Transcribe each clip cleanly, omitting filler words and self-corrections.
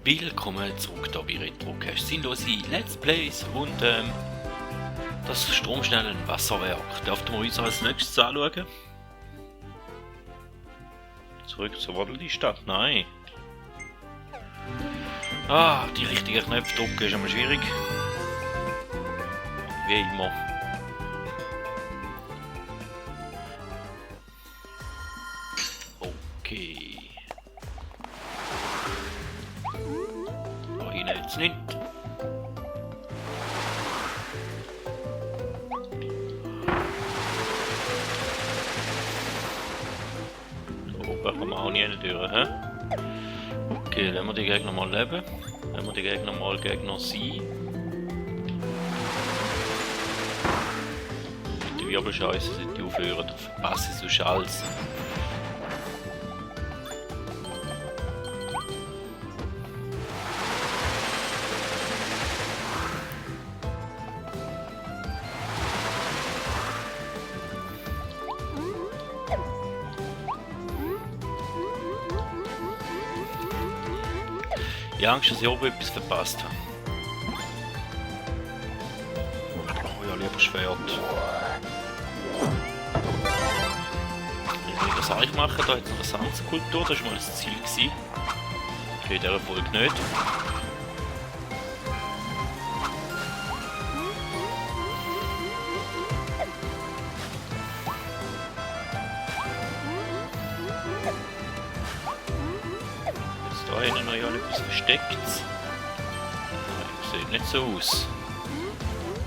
Willkommen zurück hier bei Retrocast. Sinnlose Let's Plays und das stromschnelle Wasserwerk. Dürften wir uns als nächstes anschauen? Zurück zur Waddle-Stadt? Nein. Ah, die richtigen Knöpfe drücken ist immer schwierig. Wie immer. Okay. Da hinten jetzt nicht. Da oben kann man auch nie durch, hä? Okay, lassen wir die Gegner mal leben. Lassen wir die Gegner mal Gegner sein. Die Wirbelscheiße sind die aufhören, da verpasse ich sonst alles. Ich habe Angst, dass ich oben etwas verpasst habe. Oh ja, lieber Schwert. Ich will das eigentlich machen, da hat es eine Sandskulptur, das war mal das Ziel gewesen. Okay, in dieser Folge nicht. Da hinten noch etwas versteckt. Sieht nicht so aus.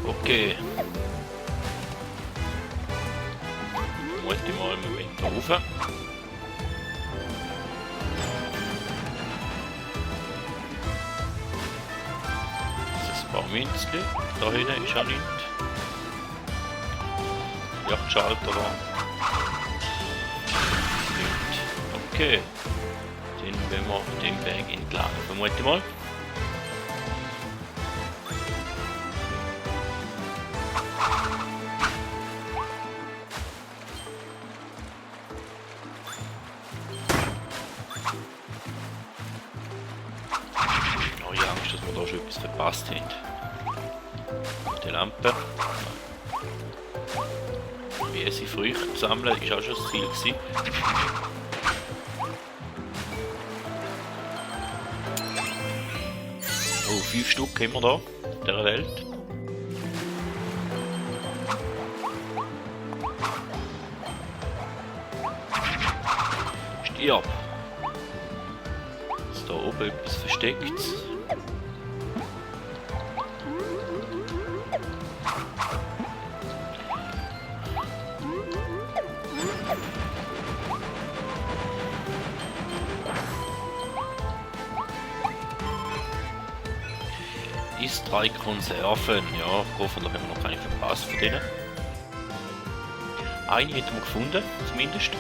Okay. Muss ich mal einen Moment rauf. Das ist ein paar Münzchen. Da hinten ist auch nichts. Yachtschalter da. Nichts. Okay. Dann wenn wir den Berg entlang, vermute ich mal. Oh, ich habe Angst, dass wir da schon etwas verpasst haben. Die Lampe. Wie sie Früchte sammeln, ist auch schon das Ziel gewesen. Oh, 5 Stück haben wir da, in dieser Welt. Stirb! Ist da oben etwas versteckt? Ist 3 Konserven, ja, hoffentlich haben wir noch keine verpasst von denen. Eine hätten wir gefunden, zumindest.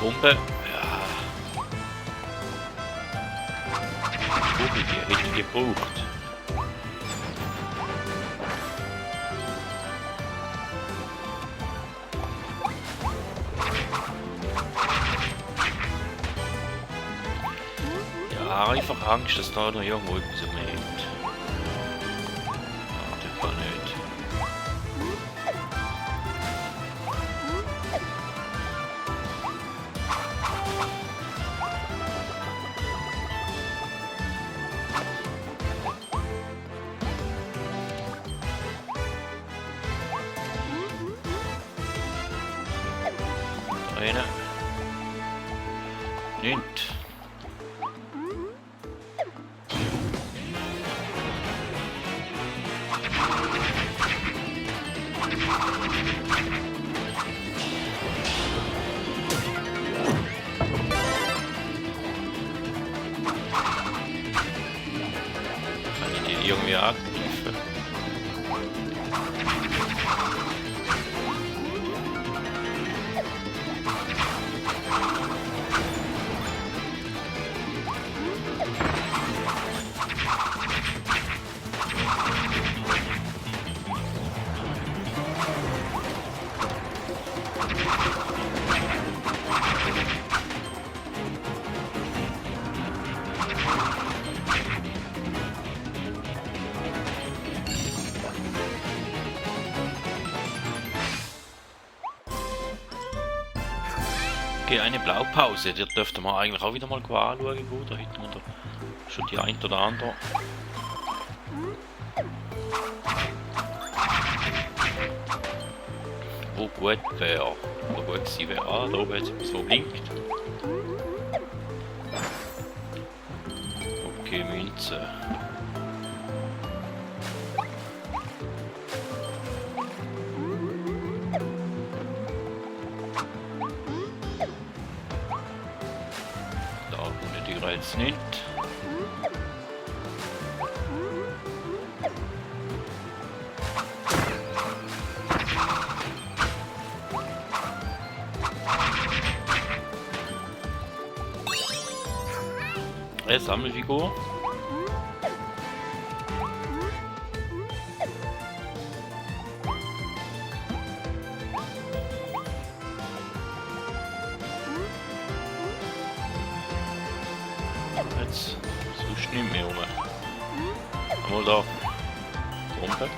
Bombe, ja. Bombe, die hätte ich gebraucht. Einfach Angst, dass da noch irgendwo etwas umhängt. Ah, das kann nicht. Da hinten. Nicht. Irgendwie angegriffen. Okay, eine Blaupause. Die dürfte man eigentlich auch wieder mal anschauen. Gut, da hätten wir da schon die ein oder andere. Wo gut wäre. Wo gut gewesen wäre. Ah, da oben jetzt etwas, wo blinkt. Okay, Münze. Da unten die jetzt nicht. Eine Sammelfigur. Jetzt sonst nicht mehr rum. Einmal da. Bombe.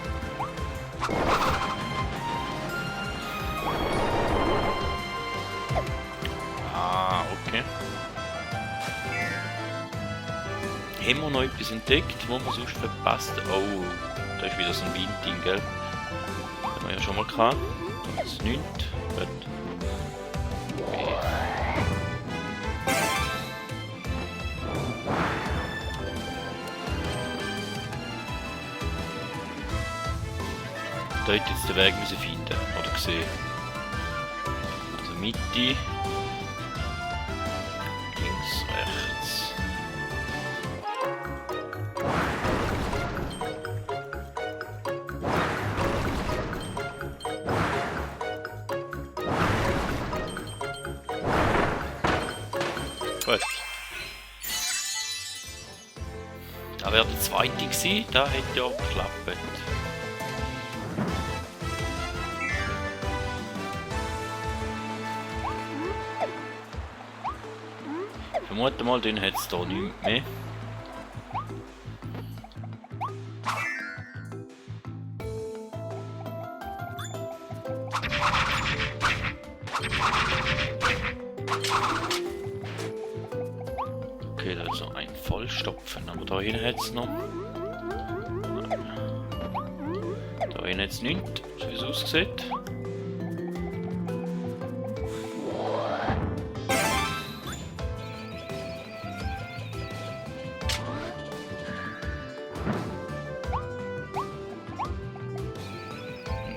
Ah, okay. Haben wir noch etwas entdeckt, wo wir sonst verpasst? Oh, da ist wieder so ein Windding, gell? Das haben wir ja schon mal gehabt. Da ist nichts. Gut. Okay. Da hätte jetzt den Weg müssen finden oder gesehen. Also Mitte. Links, rechts. Gut. Da wäre der zweite gewesen, da hätte ja geklappt. Ich vermute mal, den hat es da nicht mehr. Okay, da ist noch ein Vollstopfen, aber da hinten hat es noch. Da hinten hat es nichts, so wie es aussieht.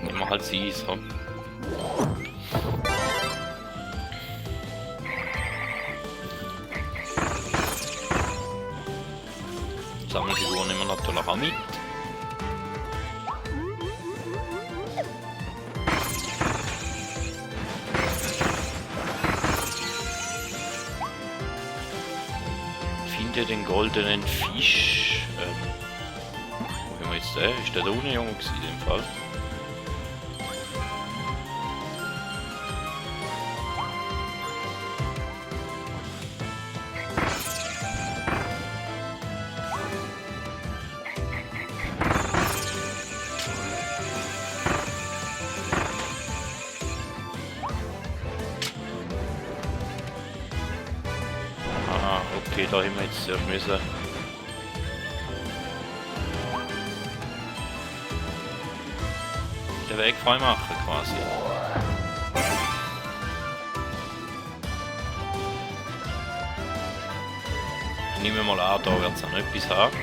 Nehmen wir halt sie so. Sammelfiguren nehmen wir natürlich auch mit. Finde den goldenen Fisch. Wo haben wir jetzt den? Ist der da unten irgendwo gewesen in dem Fall? Okay, da haben wir jetzt müssen. Den Weg frei machen quasi. Nehmen wir mal an, da wird es noch etwas haben.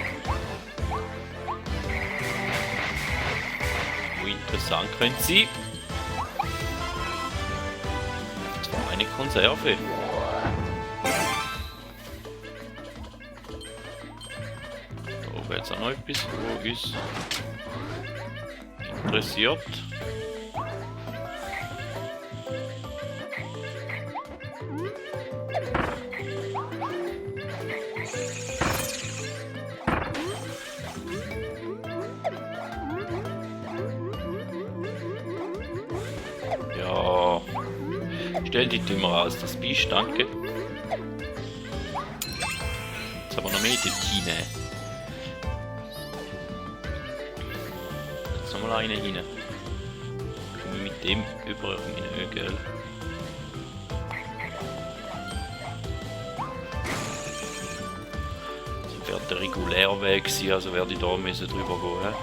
Wo interessant könnte sein. Zwar eine Konserve. Jetzt auch noch etwas, wo uns interessiert. Ja, stell die Tümer aus, das Biest, danke. Jetzt haben wir noch mehr Delfine. Mal eine rein. Können wir mit dem über meine Ögel. der reguläre Weg gewesen, also werde ich da müssen drüber gehen.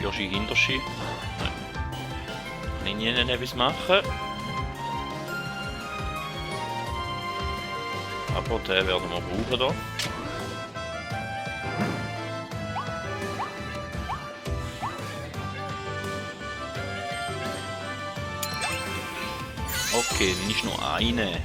Fürschi, Hinterschi. Nein. Ich nicht etwas machen. Aber den werden wir brauchen da. Okay, dann ist noch eine.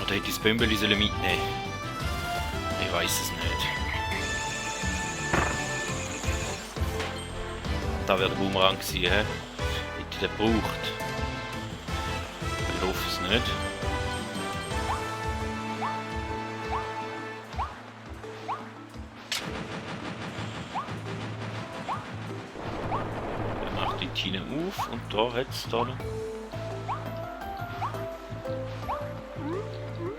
Oder hätte ich das Bömbeli mitnehmen sollen? Ich weiß es nicht. Da wäre der Boomerang gewesen, he? Hätte ich den gebraucht? Ich hoffe es nicht. Dann macht die Tine auf und da hat es da noch.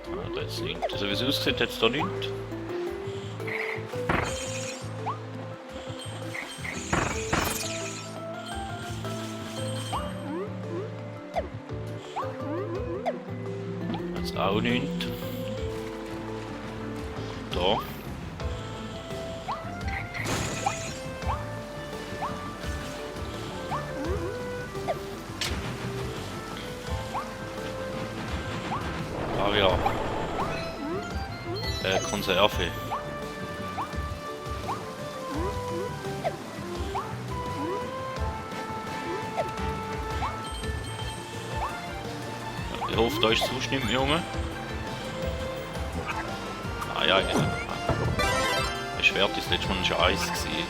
Ah, da jetzt nichts. Also wie es aussieht, hat es da nichts. Auch nichts. Da. Ah ja. Konserve. Ich hoffe, da ist sonst nicht mehr, Junge. Ah ja, genau. Das Schwert ist letztes Mal ein Scheiß gewesen.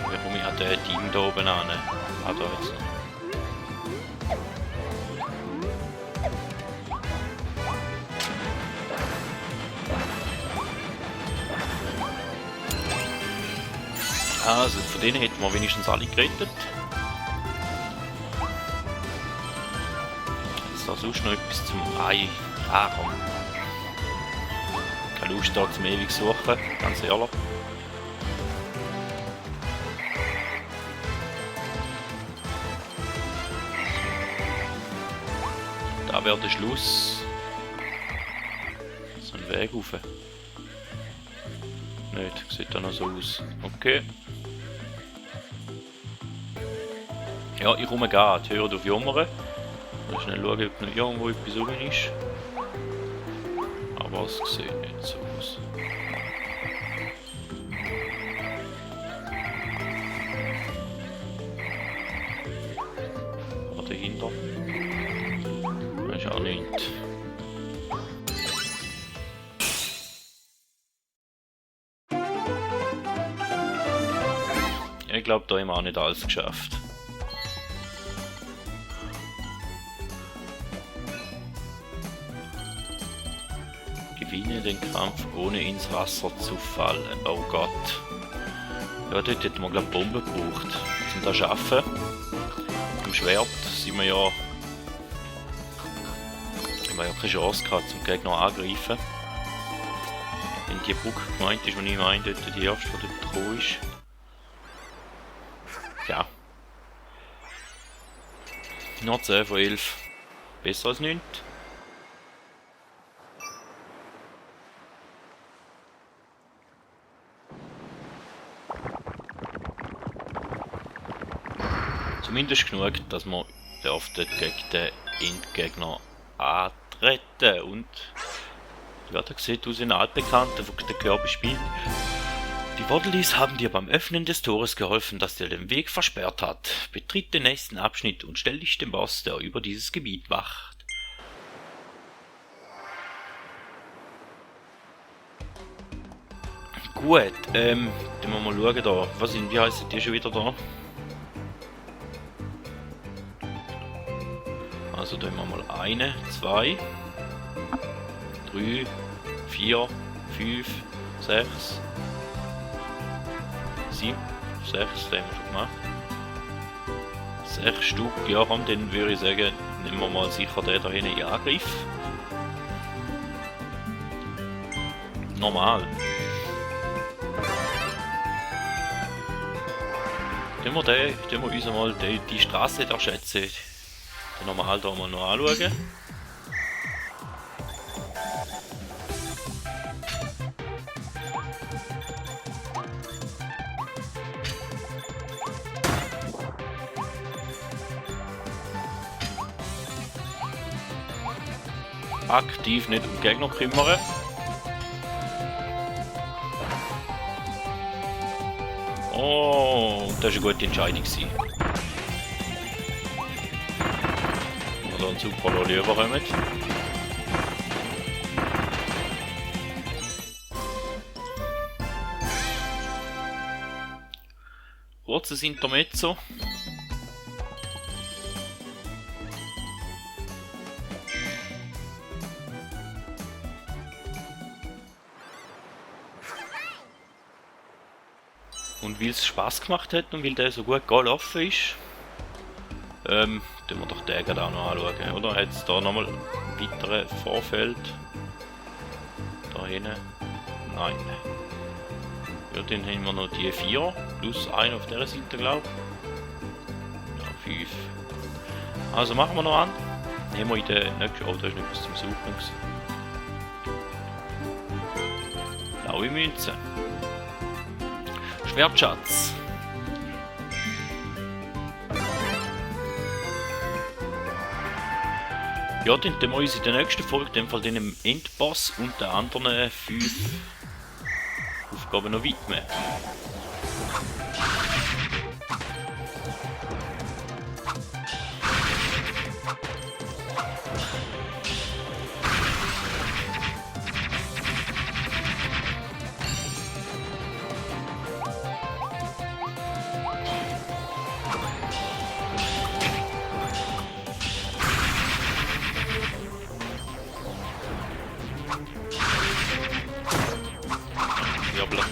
Warum ich hatte ein Ding da oben an? Ah, da jetzt. Also von denen hätten wir wenigstens alle gerettet. Ist da sonst noch etwas zum Ei? Ah, komm. Keine Lust da zum ewig suchen, ganz ehrlich. Da wäre der Schluss. So ein Weg rauf. Nicht, sieht da noch so aus. Okay. Ja, ich komme gerade. Hört auf Jammern. Mal schnell schauen, ob noch irgendwo etwas rum ist. Aber es sieht nicht so aus. Aber dahinter. Da ist auch nichts. Ich glaube, da haben wir auch nicht alles geschafft. Gewinne den Kampf, ohne ins Wasser zu fallen. Oh Gott. Ja, dort hätten wir, glaube ich, Bomben gebraucht. Um das zu schaffen. Im Schwert sind wir ja... haben wir ja keine Chance gehabt, zum Gegner angreifen. Wenn die Brücke gemeint ist, die ich meine, dort die erste, die dort gekommen ist. Ja. Nur 10 von 11. Besser als nichts. Zumindest genug, dass wir dürften gegen den Endgegner antreten. Und ja, da sieht aus wie ein Altbekannter, der den Kirby spielt. Die Waddleys haben dir beim Öffnen des Tores geholfen, das dir den Weg versperrt hat. Betritt den nächsten Abschnitt und stell dich dem Boss, der über dieses Gebiet wacht. Gut, dann wir mal schauen da. Wie heissen die schon wieder da? Also tun wir mal 1, 2, 3, 4, 5, 6, 7, 6, das haben wir schon gemacht. 6 Stück, ja komm, dann würde ich sagen, nehmen wir mal sicher den da hinten in Angriff. Normal. Tun wir uns mal die Straße da schätzen. Den Normal da mal noch anschauen. Aktiv nicht um Gegner kümmern. Oh, das war eine gute Entscheidung. Oder ein super Lolli überkommen. Kurzes Intermezzo. Und weil es Spaß gemacht hat und weil der so gut gelaufen ist, tun wir doch den gerade auch noch anschauen, oder? Hat es da nochmal ein weiteres Vorfeld? Da hinten? Nein. Ja, dann haben wir noch die 4, plus 1 auf dieser Seite, glaube ich. Ja, 5. Also machen wir noch an. Nehmen wir in den nächsten... Oh, da ist nicht was zum Suchen gewesen. Blaue Münze. Schwertschatz. Ja, dann tun wir uns in der nächsten Folge, in dem Fall dem Endboss und den anderen 5 Aufgaben noch widmen.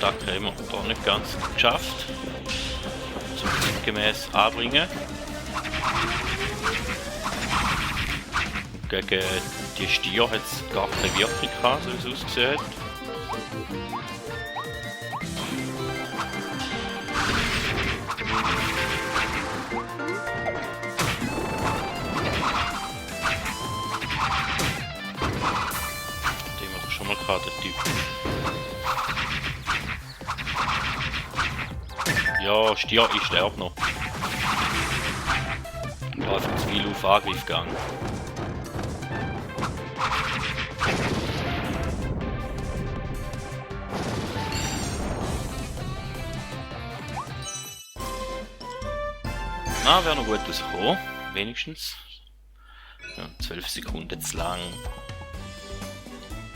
Attacke haben wir da nicht ganz geschafft. Zum zeitgemäß anbringen. Gegen die Stier hat es gar keine Wirkung gehabt, so wie es ausgesehen hat. Den haben wir schon mal gehabt, der Typ. Ja, Stier, ich sterbe noch. Ich war einfach zu viel auf Angriff gegangen. Na, wäre noch gut rausgekommen. Wenigstens. Ja, 12 Sekunden zu lang.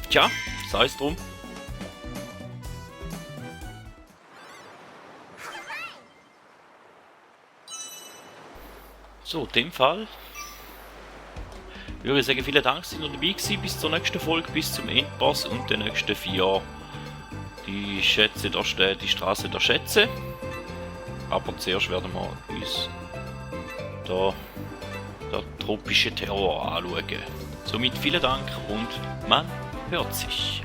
Tja, sei es drum. So, in dem Fall würde ich sagen, vielen Dank, dass ihr dabei gewesen. Bis zur nächsten Folge, bis zum Endboss und den nächsten 4. Die Schätze, die Straße der Schätze. Aber zuerst werden wir uns da der tropische Terror anschauen. Somit vielen Dank und man hört sich.